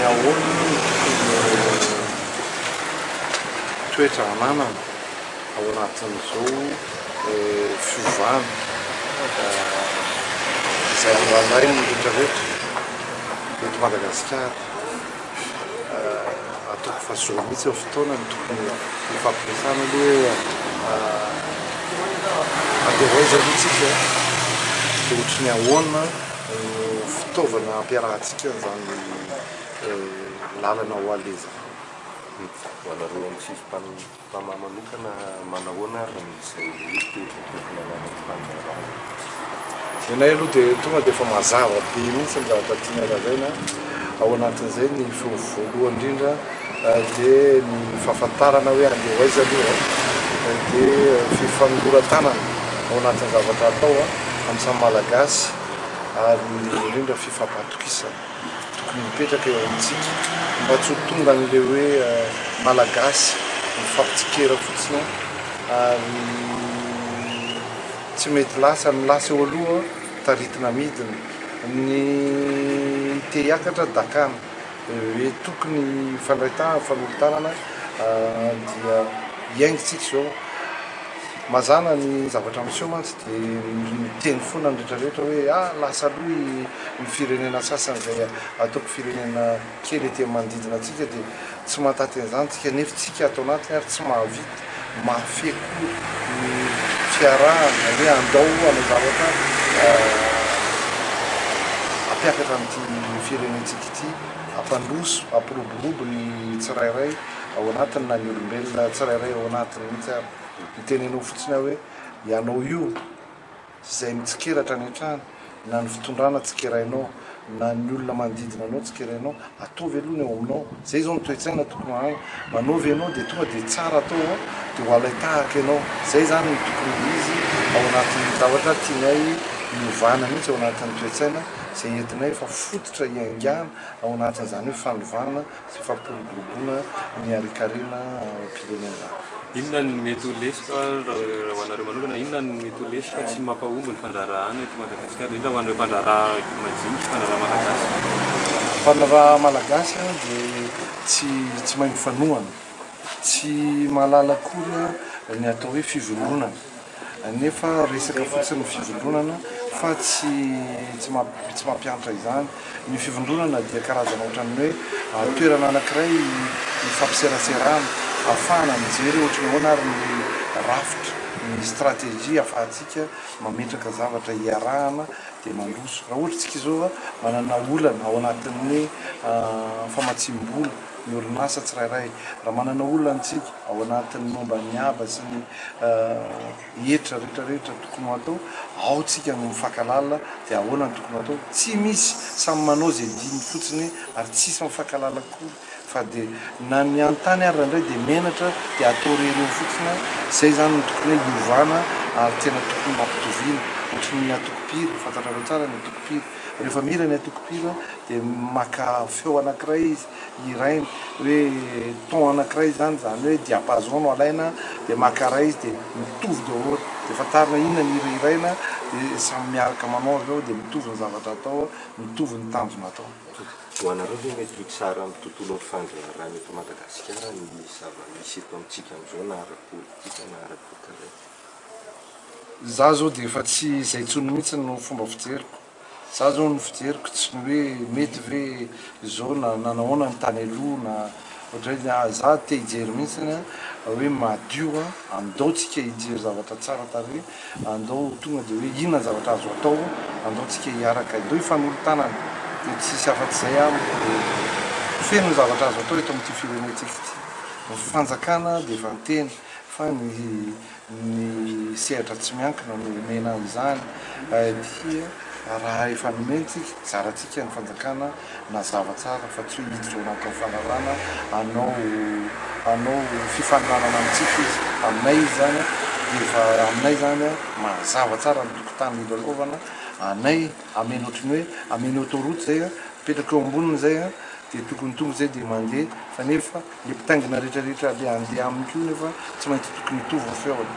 ahoana no tokony toetra ananana ao anatin'izao fiovana izay andraindrain'ny rehetra rehetra eto Madagasikara. Ataoko fa zao mihitsy ny fotoana no tokony hifampiresahana aloha hoe andeha ho aiza aloha tsika, dia ohatry ny ahoana no fitaovana hampiarahantsika an'izany lalana ho aleha izany. Ho anareo amin'ny Fivmpama manokana, manahoana ary ny izay hoe toetra tokony ananan'ny mpandraharaha? Ny anay aloha dia tonga dia efa mazava be mihitsy ny zavatra tianay lazaina, ao anatin'izay ny feo voalohany indrindra dia ny fahafantarana hoe andeha ho aiza aloha dia fifanoloran-tanana ao anatin'ny zavatra atao amin'ny samy Malagasy ary indrindra indrindra fifampatokisana tokony mipetraka eo amintsika mba tsy ho tonga an'ilay hoe Malagasy mifampitsikera fotsiny ary tsy mety lasa, ny lasa eo aloha taritina midina, ny te hiakatra dakana. Hoe tokony hifandray tanana, hifanolo-tanana dia hiainga isika izao. Mazàna ny zavatra miseho mantsy dia miteny foana ny rehetra rehetra hoe ah lasa aloha ny firenena sasany izay ataoko firenena kely ety amin'ny manodidina antsika dia tsy mahataty an'izany tsika nefa tsika ato anatiny ary tsy mahavita mahafehy akory ny fiarahana hoe andao hanao zavatra hampiakatra an'ity firenentsika ity, hampandroso, hampiroborobo ny tsirairay ao anatiny na ny olombelona tsirairay ao anatiny mihitsy ary. Miteny anao fotsiny aho hoe ianao io izay mitsikera hatrany hatrany, na ny fitondrana tsikerainao, na ny olona manodidina anao tsikerainao, ataovy aloha ny ao aminao, zay zao ny toe-tsaina tokony hanana, manaova ianao dia tonga dia tsara atao an, dia ho alain-tahaka ianao, zay zany no tokony ho izy ao anatin'ny zavatra tianay hiovana mihitsy ao anatin'ny toe-tsaina izay entinay fa fototra hiaingàna ao anatin'izany hoe fanovana sy fampiroboroboana ny harinkarena am-pirenena. Inona no mety ho lesoka, raha ho anareo manokana, inona no mety ho lesoka tsy mampahomby ny fandraharahana eto Madagasikara, indrindra ho an'ireo mpandraharaha madinika, mpandraharaha malagasy? Mpandraharaha malagasy dia tsy tsy mahay mifanohana, tsy mahalala akory ny atao hoe fivondronana. Nefa resaka fotsiny ny fivondronana fa tsy tsy tsy mampiantra izany. Ny fivondronana dia karazana ohatran'ny hoe toerana anankiray ifampiseraserana, ahafahana mijery ohatry ny ahoana ary ny rafitra, ny stratégie ahafahantsika mametraka zavatra iarahana dia mandroso. Raha ohatra isika izao manana olana ao anatin'ny famatsiam-bola ny orinasa tsirairay, raha manana olana isika ao anatin'ny momba ny haba sy ny hetra rehetra rehetra tokony ho atao, ao tsika no mifankalala dia ahoana no tokony ho atao, tsy misy, samy manao izay diny fotsiny ary tsisy mifankalala akory fa dia na ny anontany ary indraindray dia menatra dia atao rery eo fotsiny, izay izany no tokony hoe hiovana ary tena tokony mampitoviana, ohatry ny antoko mpihira, fantatrareo tsara ny antoko mpihira, rehefa mihira ny antoko mpihira dia maka feo anankiray izy hirainy hoe ton anankiray izany, izany hoe diapason no alaina dia maka iray izy dia mitovy daholo, dia fantarina inona ny hira hiraina dia samy miaraka manao avy eo dia mitovy ny zavatra atao, mitovy ny tanjona atao. Ho anareo ve mety ho tsara amin'ny tontolon'ny fandraharahana eto Madagasikara ny zava-misy eto amintsika amin'izao na ara-politika na ara-toekarena? Izaho izao dia efa tsy izay intsony mihitsy no fomba fijeriko. Za zao ny fijeriko tsy ny hoe mety ve izao na nanahoana ny tany aloha na ohatran'izay ah za te hijery mihitsiny hoe madio an, andao tsika hijery zavatra tsara tarehy, andao tonga de hoe inona ny zavatra azo atao, andao tsika hiaraka, andao hifanolo tanana de tsisy afa-tsy zay amiko de feno ny zavatra azo atao eto amin'ity firenentsika ity, ny fanjakana de efa niteny fa ny ny sehatra tsy miankina no omena an'izany dia raha efa nomentsika, zarantsika ny fanjakana nazava tsara fa tsy hoe hiditra ao anatin'ny fanarahana hanao hanao fifaninanana amintsika izy, aminay izy izany dia efa aminay izany mazava tsara ny tokotany hilalaovana anay amena ohatry ny hoe amena autoroute izay apetraka eo amboniny izay dia tokony tonga izay dia mandeha fa nefa Le mpitaingina rehetra rehetra le handeha aminy koa nefa tsy maintsy tokony hitovy ny feony.